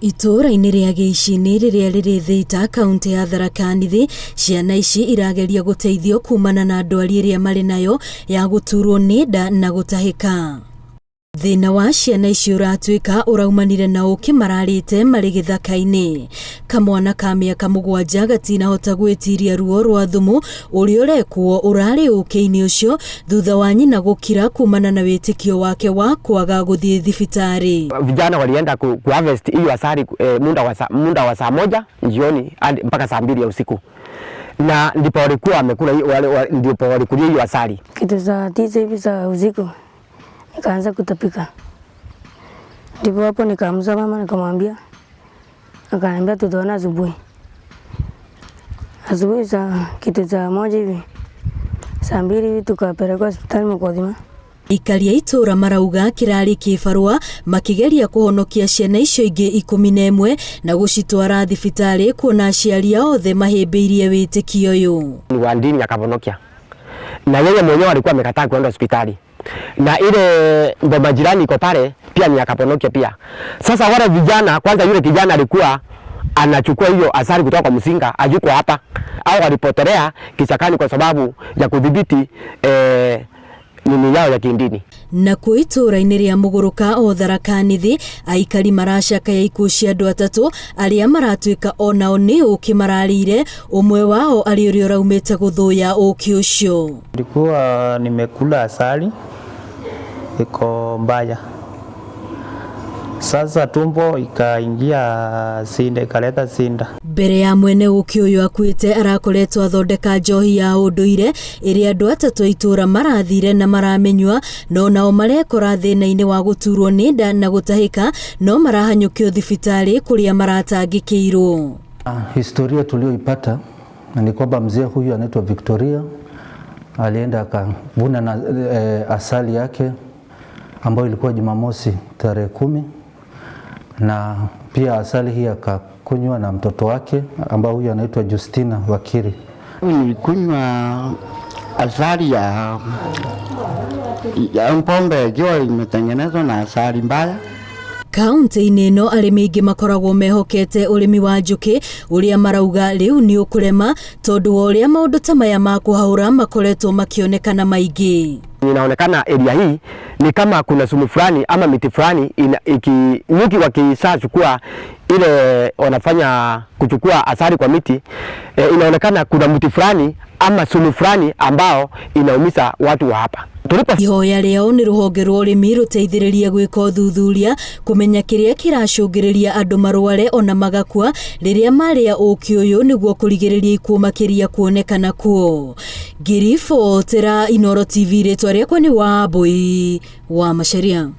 Itũũra-inĩ rĩa Gĩicini rĩrĩa rĩrĩ Thĩita kauntĩ ya Tharaka Nithi, ciana ici irageria gũteithio kumana na ndwari ĩrĩa marĩ nayo ya gũturwo nĩ nda na gũtahĩka. Thĩna wa ciana ici ũratuĩka ũraumanire na ũkĩ mararĩte marĩ gĩthaka-inĩ. Kamwana ka mĩaka 7 gatinahota gwĩtiria ruo rwa thumu ũrĩa ũrekwo ũrarĩ ũkĩ-inĩ ũcio thutha wa nyina gũkira kumana na wĩtĩkio wake wa kwaga gũthiĩ thibitarĩ. Vijana walienda ku harvest hiyo asali muda wa saa 1 jioni hadi mpaka saa 2 ya usiku, na ndipo walikuwa wamekula ndipo walikulia hiyo asali. Kitu saa 9 hivi za usiku nikaanza kutapika, ndipo hapo nikaamsha mama nikamwambia, akaniambia tutaona asubuhi. Asubuhi saa kitu saa 1 hivi, saa 2 hivi tukapelekwa hospitali Mukothima. Aikari a itũũra marauga kĩrarĩ kĩbarũa makĩgeria kũhonokia ciana icio ingĩ 11 na gũcitwara thibitarĩ kuona aciari ao othe mahĩmbĩirie wĩtĩkio ũyũ. Ni wa dini akahonokia, na yeye mwenyewe alikuwa amekataa kwenda hospitali, na ile boma jirani iko pale pia ni akaponokia pia. Sasa wale vijana, kwanza yule kijana alikuwa anachukua hiyo asali kutoka kwa mzinga, hayuko hapa au walipotelea kichakani kwa sababu ya kudhibiti nini yao ya kidini. Nakuo itũũra-inĩ rĩa Mũgũrũka o Tharaka Nithi, aikari maracakaya ikuũ cia andũ 3 arĩa maratuĩka onao nĩ ũkĩ mararĩire, ũmwe wao arĩ ũrĩa ũraumĩte gũthũya ũkĩ ũcio. Nilikuwa nimekula asali iko mbaya, sasa tumbo ikaingia sinda, ikaleta sinda. Mbere ya mwene ũkĩ ũyũ akuĩte arakoretwo athondeka njohi ya ũndũire ĩrĩa andũ 3 a itũũra marathire na maramĩnyua, no nao marekora thĩna-inĩ wa gũturwo nĩ nda na gũtahĩka, no marahanyũkio thibitarĩ kũrĩa maratangĩkĩirwo. Historia tulioipata ni kwamba mzee huyu anaitwa Victoria alienda akavuna na asali yake ambayo ilikuwa Jumamosi tarehe 10, na pia asali hii akakunywa na mtoto wake ambao huyu anaitwa Justina Wakiri. Nilikunywa asali ya pombe ikiwa imetengenezwa na asali mbaya. Kaunti-inĩ ĩno arĩmi aingĩ makoragwo mehokete ũrĩmi wa njũkĩ ũrĩa marauga rĩu nĩ ũkũrema tondũ wa ũrĩa maũndũ ta maya ma kũhaũra makoretwo makĩonekana maingĩ. Inaonekana area hii ni kama kuna sumu fulani ama miti fulani nyuki wakishachukua ile wanafanya kuchukua asali kwa miti, inaonekana kuna mti fulani ama sumu fulani ambao inaumiza watu wa hapa. Tulipo ihoya rĩao nĩ rũhonge rwa ũrĩmi rũteithĩrĩrie gwĩka ũthuthuria kũmenya kĩrĩa kĩracũngĩrĩria andũ marware ona magakua rĩrĩa marĩa ũkĩ ũyũ nĩguo kũrigĩrĩria ikuũ makĩria kuonekana kuo. Ngĩribotera Inooro TV, rĩtwa rĩakwa nĩ Wambui wa Macharia.